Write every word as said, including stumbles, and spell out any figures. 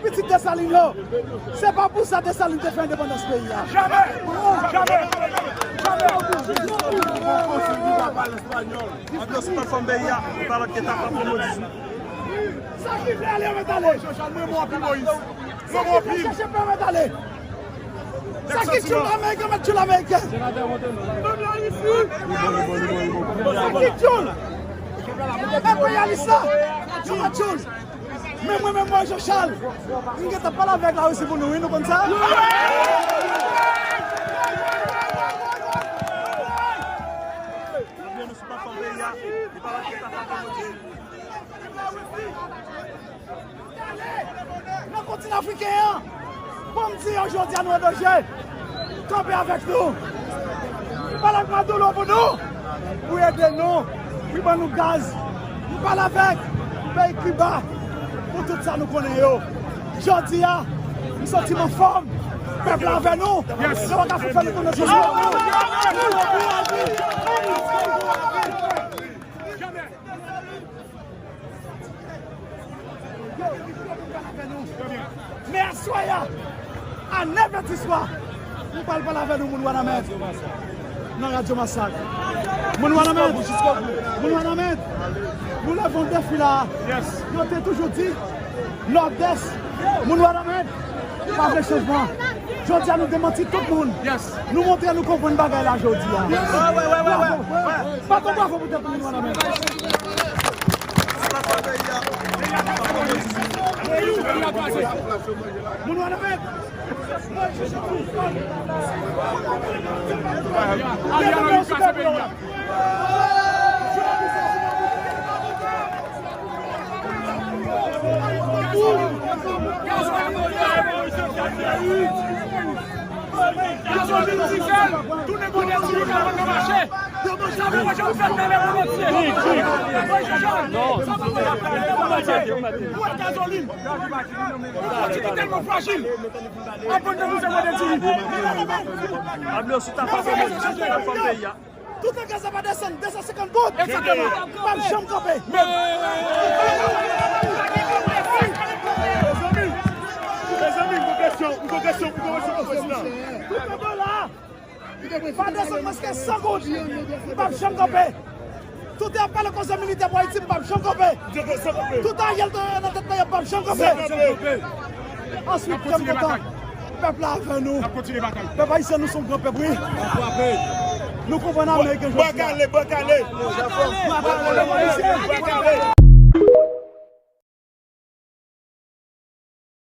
Pitit Desalin yo, se pa pou sa Desalin te fè endepandans peyi a. Jamè! Jamè! Jamè! Anbyans pa fanm peyi a, li pa lòt ke tap ap pran modis. Sa ki vle ale, yo mèt ale. Sa ki vle chache pè, yo mèt ale. Sa ki tchoul Ameriken, mèt tchoul Ameriken. Sa ki tchoul enperyalis la, yo mèt tchoul. Men mwen menm, mwen Jean Charles, m gentan pale avèk Larisi pou nou, wi, nou konn sa? Nan kontinan afriken an, ban m di yo jodi a, nou an danje. Kanpe avèk nou. M pale ak Maduro pou nou, pou ede nou, pou ban nou gaz. M pale avèk peyi Kiba pou tout sa nou konnen yo. Jodi a, m santi m anfòm. Pèp la avè nou. Yo pa ka fè nou tounen sou nou. Men aswè a, a nèf è di swa, m pral pale avè nou, moun Wanament. Nan Radyo Masak. Moun Wanament. Moun Wanament. Nou leve yon defi la. Yo te toujou di, Nòdès, moun Wanament pa vle chanjman. Jodi a, nou demanti tout moun. Nou montre nou konprann bagay la jodi a. Bravo. Bat yon bravo pou tèt moun Wanament. Moun Wanament. Gazolin, dizèl, tounen bò dèyè sou yo ka vann nan mache. Yo pa janm fè talè pou Bondye. Mwen Jean Charles, sa pa mwen ap pale pou Bondye. Ou wè gazolin. Yon pwodui ki tèlman frajil. Ap vann nan mizè mwen de diri. Ap yo sou tap ap vann, sou tap vann peyi a. Tout an gaz ap desann, de san senkant goud. Egzakteman. M p ap janm kanpe. Mezanmi, mezanmi, m gon kesyon, m gon kesyon, m gon kesyon pou prezidan. Tout an dola pa desann mwens ke san goud. M p ap janm kanpe. Tout ap pale koze militè pou Ayiti, m p ap janm kanpe. Tout Ariel nan tèt peyi a, m p ap janm kanpe. Answit, kè m kontan. Pèp la avè nou. Pèp ayisyen, nou se yon gran pèp, wi. Nou konprann Ameriken jodi a. Bwa kale, bwa kale. Bwa kale.